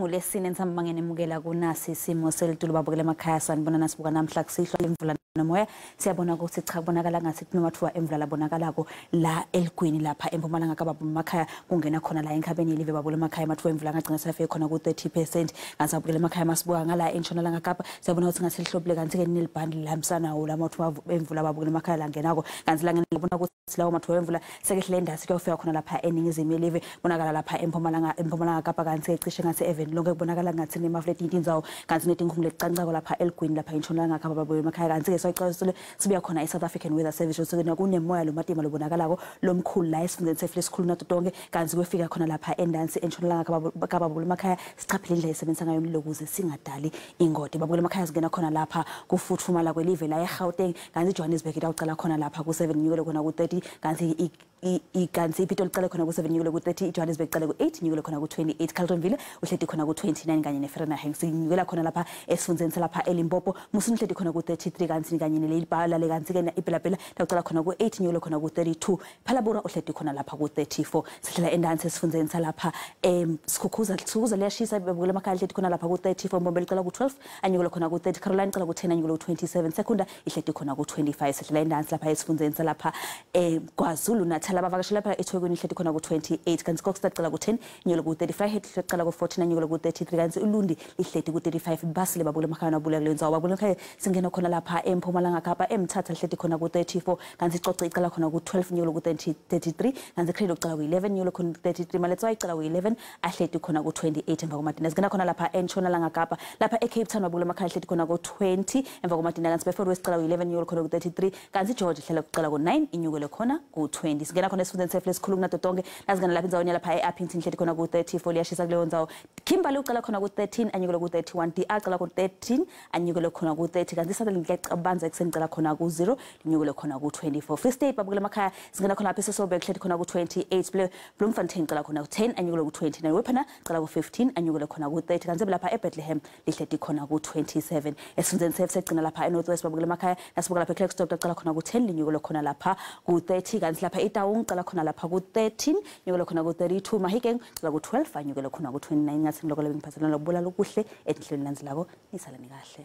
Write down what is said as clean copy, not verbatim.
Kungulesine ntsambama ngenemukela kunasi isimo selitulu babukele emakhaya. Sanibona nasibuka namhla kusihlwa imvula nomoya. Siyabona ukuthi cha, kubonakala ngathi kunamathuba emvula labonakalako la eligwini lapha eMpumalanga Kapa emakhaya, kungena khona la enkhabeni yelive babukele emakhaya. Amathuba emvula angagcina safike khona ku-30%. Ngathi abukele emakhaya, masibuka ngala entshonalanga Kapa, siyabona ukuthi ngathi lihlobile, kanti-ke nelibhandi lihambisana nawo la mathuba emvula babukele emakhaya langenako. Kanti langena ukuthi lawo mathuba emvula sekehlele endasi kuyofika khona lapha eningizimu yelive, bonakala lapha eMpumalanga Kapa, kanti cishe ngathi eveni lonke kubonakala ngathi nemafu letinye tindzawo, kanti netinkhungu leticancako lapha eligwini lapha entshonalanga Kapa babuye emakhaya. Kanti-ke sayicalisile sibuya khona i-South African Weather Service ukuthi kunemoya lomatima lobonakalako lomkhulu la esifundzeni setfu lesikhulu nato tonke, kanti kuyofika khona lapha endansi entshonalanga Kapa babukele emakhaya. Sichaphele indlela esebenzisa ngayo umlilo ukuze singadali ingodi babukele emakhaya. Singena khona lapha kufuthumala kwelive la eGauteng, kanti iJohannesburg itawucala khona lapha ku-7 nyukele khona ku-30, kanti iPitoli icale khona ku-7 nyukele ku-30, iJohannesburg icale ku-8 nyukele khona ku-28, Carltonville uhleti khona ku-29 kanye neVereeniging. Sinyukela khona lapha esifundzeni salapha eLimpopo, Musina uhleti khona ku-33, kanti kanye nelibhala le, kanti-ke iBela-Bela tawucala khona ku-8 nyukele khona ku-32, Phalaborwa uhleti khona lapha ku-34. Sihlela endansi esifundzeni salapha Skukuza, Skukuza liyashisa babukele emakhaya, lihleti khona lapha ku-34, Mbombela icala ku-12 anyukele khona ku-30, Caroline icala ku-10 anyukele ku-27, Secunda ihleti khona ku-25. Sihlela endansi lapha esifundzeni salapha KwaZulu Natal, abavakashela lapha eThekwini ihleti khona ku-28, kanti Kokstad icala ku-10 inyukele ku-30, Vryheid icala ku-14 anyukele ku-33, kanti Ulundi ihleti ku-35. Basile babukele emakhaya nabula kule ndzawo babukele emakhaya. Singena khona lapha eMpumalanga Kapa, eMthatha lihleti khona ku-34, kanti Icoco icala khona ku-12 inyukele ku-33, kanti Cradle icala ku-11 inyukele khona ku-33, Maletswai icala ku-11 ahleti khona ku-28 emva kwamadina. Singena khona lapha entshonalanga Kapa, lapha eCape Town babukele emakhaya ahleti khona ku-20 emva kwamadina, kanti Beaufort West icala ku-11 inyukele khona ku-33, kanti George ihlala kucala ku-9 inyukele khona ku-20. Singena khona esifundzeni setfu lesikhulu kunato tonke, nasingena lapha endzaweni yalapha e-Upington ihleti khona ku-34, liyashisa kuleyo ndzawo. Kimberley ucala khona ku-13 anyukele ku-31, DR cala ku-13 anyukele khona ku-30, kanti Sutherland kuyacabanza ekuseni cala khona ku-0 linyukele khona ku-24. Free State babukele emakhaya, singena khona lapha eSasolburg hleti khona ku-28, Bloemfontein cala khona ku-10 anyukele ku-29, Wepener cala ku-15 anyukele khona ku-30, kanti lapha eBethlehem lihleti khona ku-27. Esifundzeni setfu segcina lapha eNorth West babukele emakhaya, nasibuka lapha eKlerksdorp cala khona ku-10 linyukele khona lapha ku-30, kanti lapha eTaung cala khona lapha ku-13 nyukele khona ku-32, Mahikeng cala ku-12 anyukele khona ku-29. Ngathi ngiloko lebengiphathelana lokubula lokuhle etinhlelweni landzelako, nisalani kahle.